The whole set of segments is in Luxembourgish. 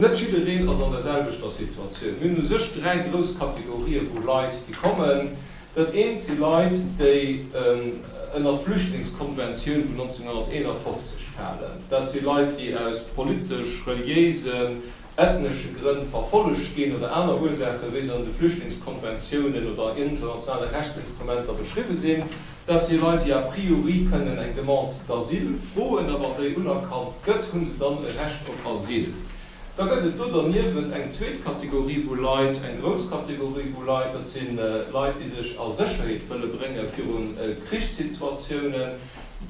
Net jiddereen ass an der selwechter Situatioun. Mir hunn u sech 3 grouss Kategorië vu Leit, déi kommen. Dat eent si Leit, déi ënner d'Flüchtlingskonventioun vun 1951 falen. Dat si Leit, déi aus politesch, reliéisen, ethnesche Grënn verfollegt ginn oder aner Ursaachen, wéi se an de Flüchtlingskonventiounen oder internationale Rechtsinstrumenter beschriwwe sinn. Dat si Leit, déi a priori kënnen eng Demande d'asile froen, a wann déi unerkannt gëtt, hu se dann e Recht op Asyl. Da gëtt et do derniewent eng zweet Kategorie vu Leit, eng grouss Kategorie vu Leit, dat si Leit, déi sech a Sécherheet wëlle brénge viru Krichssituatiounen.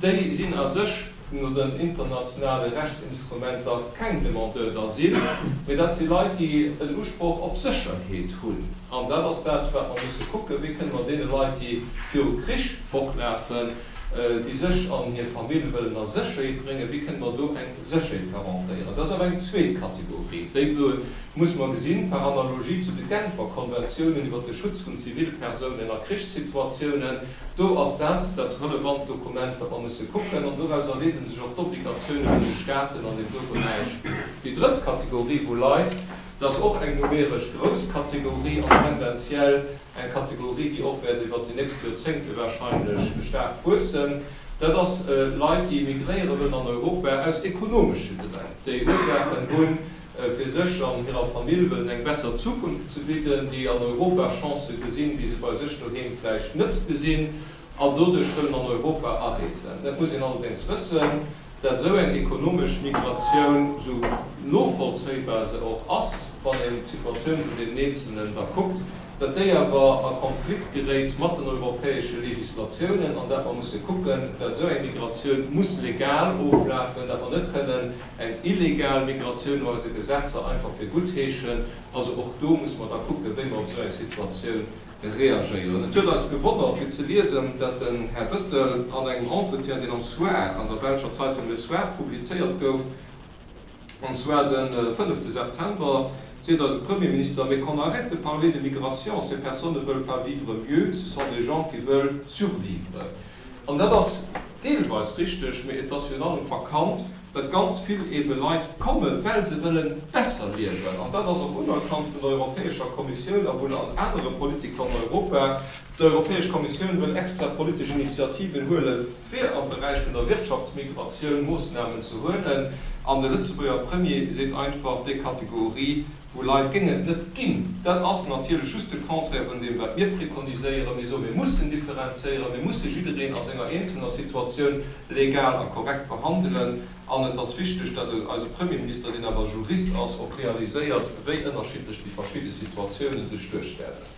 Déi sinn a sech no den internationale Rechtsinstrumenter keng Demandeurs d'asile, mee dat si Leit, déi en Usproch op Sécherheet hunn. An dat ass dat, wat mer musse kucken, Wéi kënne mer deene Leit, déi viru Krich fortlafen, déi sech an hir Famill wëllen a Sécherheet bréngen, wéi kënne mer do eng Sécherheet garantéieren? Dat ass awer eng zweet Kategorie. Déi musse mer gesinn par analogie zu de Genfer Konventiounen iwwert de Schutz vun Zivilpersounen a Krichssituatiounen. Do ass dat dat relevant Dokument, wat mer musse kucken, an dorauser leede sech och d'Obligatioune vun de Staten an deem do Beräich of. Déi drëtt Kategorie vu Leit, dat ass och eng numeresch grouss Kategorie an tendenziell Eng Kategorie, déi och wäert iwwert déi nächst Joerzéngte warscheinlech staark wuessen, dat ass Leit, déi migréiere wëllen an Europa aus ekonomesche Grënn, déi Ursaachen hunn, fir sech an hirer Famill wëllen eng besser Zukunft ze bidden, déi an Europa Chancë gesinn, déi se bei sech doheem vläicht net gesinn, an doduerch wëllen an Europa areesen. Et muss een allerdéngs wëssen, dat esou eng ekonomesch Migratioun, esou novollzéibar se och ass, wann een d'Situatioun vun deenen Eenzelnen da kuckt, dat déi awer a Konflikt geréit mat den europäesche Legislatiounen an dat mer musse kucken, dat esou eng Migratioun muss legal oflafen, dat mer net kënnen eng illegal Migratioun no eise Gesetzer einfach fir guttheeschen. Also och do musse mer da kucken, wéi mer op esou eng Situatioun Reagéieren. Et huet eis gewonnert, fir ze liesen, dat den Här Bettel an engem Entretien, deen am Soir an der belscher Zeitung Le Soir publizéiert gouf, an zwar de fënnefte September, seet eise Premierminister, Mais qu'on arrête de parler de migration, ces personnes ne veulent pas vivre mieux, ce sont des gens qui veulent survivre. An dat ass deelweis richteg, mee et ass virun allem verkannt, datt ganz vill eebe Leit kommen, well se wëlle besser liewen. An dat ass och unerkannt vun der Europäescher Kommissioun a vun all anere Politiker an Europa. D'Europäesch Kommissioun wëll extra politesch Initiativen huelen, fir am Beräich vun der Wirtschaftsmigratioun Moossnamen ze huelen. An de Lëtzebuerger Premier seet einfach, déi Kategorie Vu Leit géing et net ginn. Dat ass natierlech just de Contraire vun deem, wat mir preconiséieren. Mir soen, mir mussen differenzéieren, mir musse jiddereen a senger eenzelner Situatioun legal a korrekt behandelen. An et ass wichteg, datt eise Premierminister, deen awer Jurist ass, och realiséiert, wéi ënnerschiddlech déi verschidde Situatiounen sech duerstellen.